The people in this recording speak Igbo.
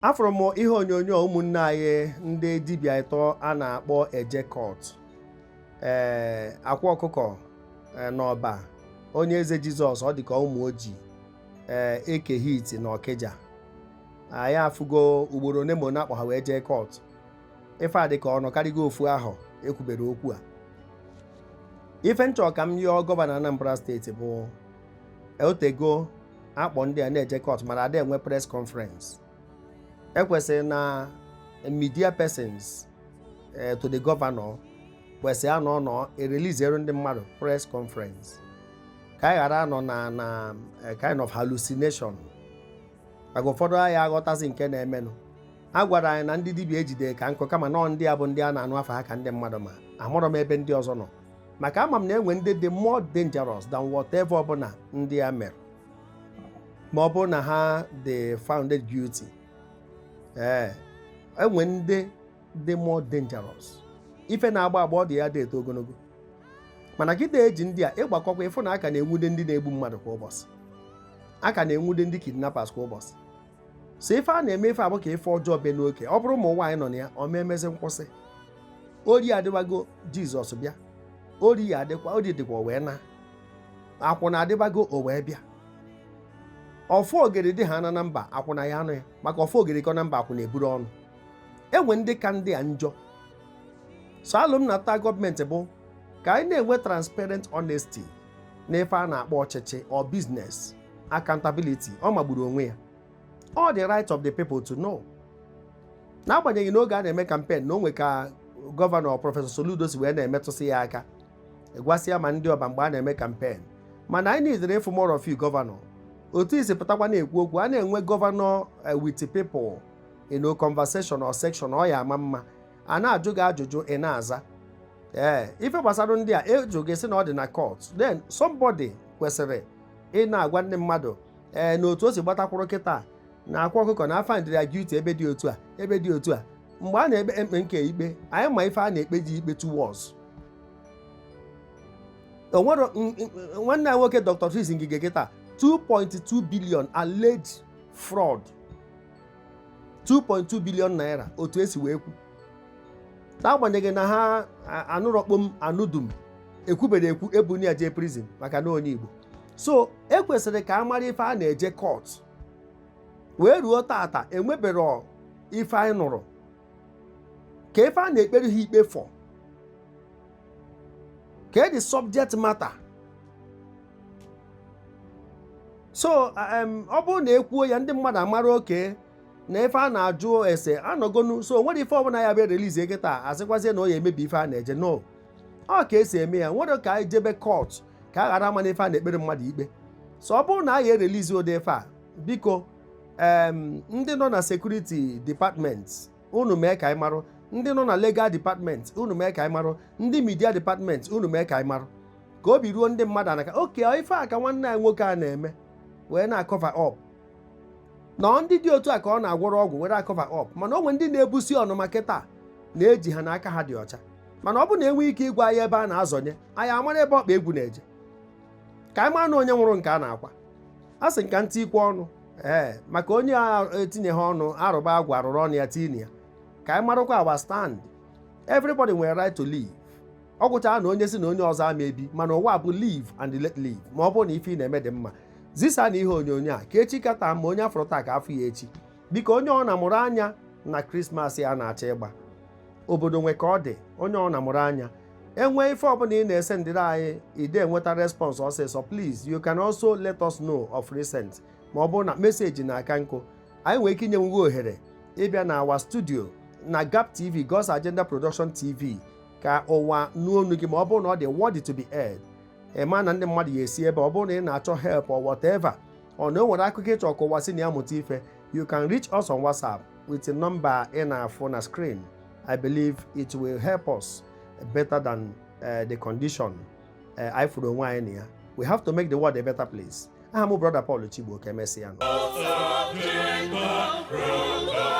Afụrụ m ihe onyonyo ụmụnne anyị ndị dibịa ịtọ a na-akpọ eje court, ee, Akwa Ọkụkọ n'Ọba, Onye Eze Jizọs, ọ dịka ụmụ ojii, ee, Eke Hit na Ọkịja. Anyị afụgo ugboro one ma one akpọ ha wee jee court. Ife a dịka ọ nọkarịgo ofu ahụ ekwubere okwu a. Ife nchọ ka m yọọ gọvanọ Anambra Steeti bụ otego akpọ ndị a na-eje court, mana ada enwe press conference. Ekwesịrị na media persons to the governor kwesịrị anọ nọ ereleasere ndị mmadụ press conference, ka anyị ghara anọ na kind of hallucination, maka ụfọdụ anyị aghọtazi nke na-emenụ. A gwara anyị na ndị dibịa ejide ka nkụ, kama nọọ ndị a bụ ndị a na-anụ afa ha ka ndị mmadụ ma amụrọ m ebe ndị ọzọ nọ, maka ama m na enwe ndị dị more dangerous than whatever ọbụla ndị a mere, ma ọ bụrụ na ha dị founded guilty. Ee, enwe ndị dị more dangerous. Ife na-agba agba ọ dị ya dị eto ogologo, mana kịta eji ndị a ịgbakọkwa ịfụ na aka na-enwude ndị na-egbu mmadụ kwa ụbọchị, aka na-enwude ndị kidnappers kwa ụbọchị. So ife a na-eme ife abụ ka ife ọjọọ be n'oke. Ọ bụrụ ma ụwa anyị nọ na ya ọ ma emezi nkwụsị ori adịbago, Jizọs bịa, ori ya adịkwa, ori dịkwa wee na akwụna adịbago, o wee bịa. Ọfụ ogere dị ha na mba akwụna ya anụ ya, maka ọfụ ogere kọ na mba akwụna eburu ọnụ. Enwe ndị ka ndị a njọ. So alụ m na-ata gọọmenti bụ ka anyị na-enwe transparent honesty n'ife a na-akpọ ọchịchị or business accountability. Ọ magburu onwe ya, all the right of the people to know. N'agbanyeghị n'oge a na-eme campaign na onwe ka gọvanọ Prọfesọ Soludo si wee na-emetụsị ya aka, gwasịa ma ndị ọba mgbe a na-eme campaign, mana anyị nidere ịfụ more of you, gọvanọ, otu isi pụtakwa na-ekwu okwu. A na-enwe gọvanọ with people in a conversation or section, ọ ya ama mma. A na-ajụ gị ajụjụ, ị na-aza. Ee, ife gbasara ndị a ejụ gị sị na ọ dị na court, then somebody kwesịrị ị na-agwa ndị mmadụ, ee, na otu o si gbatakwuru kịta na Akwa Ọkụkọ na afa ndịrị ya guilty ebe dị otu a, ebe dị otu a. Mgbe a na-ekpe ekpe nke ikpe, anyị ma ife a na-ekpe ji ikpe towards onwero. Nwanne ya nwoke Dr. Chris Ngige kịta, 2.2 billion alleged fraud, 2.2 billion naira, otu esi wee kwu, n'agbanyeghị na ha anụrọkpom anụdum ekwubere ekwu ebuni ya jee prison maka na onye Igbo. So ekwesịrị ka a mara ife a na-eje court wee ruo tata. Enwebero ife anyị nụrụ ka ife a na-ekpere ha ikpe for, ka the subject matter. So ọ bụrụ na ekwuo ya, ndị mmadụ amara oke na ife a na-ajụ ese anọgonu. So o nwere ife ọbụla ya bụ release kịta, asịkwazie na ọ ya emebi ife a na-eje. No, ọ ka esi eme ya nwere ka anyị jebe court ka a ghara ama na ife a na-ekpere mmadụ ikpe. So ọ bụrụ na a ya erelease ụdị ife a, biko, ndị nọ na security department, unu mee ka anyị marụ. Ndị nọ na legal department, unu mee ka anyị marụ. Ndị media department, unu mee ka anyị marụ, ka obi ruo ndị mmadụ anaka oke ife a ka nwanne anyị nwoke a na-eme wee na-acover up na ndị dị otu a ka ọ na-agwọrọ ọgwụ were acover up. Mana o nwere ndị na-ebusi ọnụma kịta na-eji ha n'aka ha dị ọcha, mana ọ bụ na enwe ike ịgwa anyị ebe a na-azọnye anyị, amara ebe ọkpa egwu na-eje, ka anyị mara na onye nwụrụ nke a na-akwa a sị nka ntị ikwe ọnụ. Ee, maka onye a etinye ha ọnụ arụba agwa arụrụ ọnụ ya tinye ya, ka anyị marakwa our stand. Everybody nwere right to live. Ọ gwụchara na onye si na onye ọzọ ama ebi, mana ụwa bụ live and let live. Ma ọ bụrụ na ife ị na-eme dị mma, zisa na ihe onyonyo a ka echi kata ma onye afọrọ taa ka afọ ya echi. Biko, onye ọ na-amụrụ anya na Krismas ya na-achọ ịgba obodo nwe ka ọ dị, onye ọ na-amụrụ anya enwee ife ọbụla ị na-ese ndịrị anyị ide enweta response ọsịsọ. Please, you can also let us know of recent, ma ọ bụrụ na message na-aka nkụ, anyị nwere ike inye ohere ịbịa na our studio na Gap TV, God's Agenda Production TV, ka ụwa nụ onu gị, ma ọ bụrụ na ọ dị worthy to be aired. Ị na ndị mmadụ ya esi ebe ọ bụrụ na ị na-achọ help or whatever, ọ na o nwere akụkọ ịchọ ka ụwa si na ya mụta ife, you can reach us on WhatsApp with the number ị na-afụ na screen. I believe it will help us better than the condition anyị fụrụ onwe anyị na ya. We have to make the world a better place. Aha m, Brother Paul Chigbo. Ka emesịa nụ. Jacob,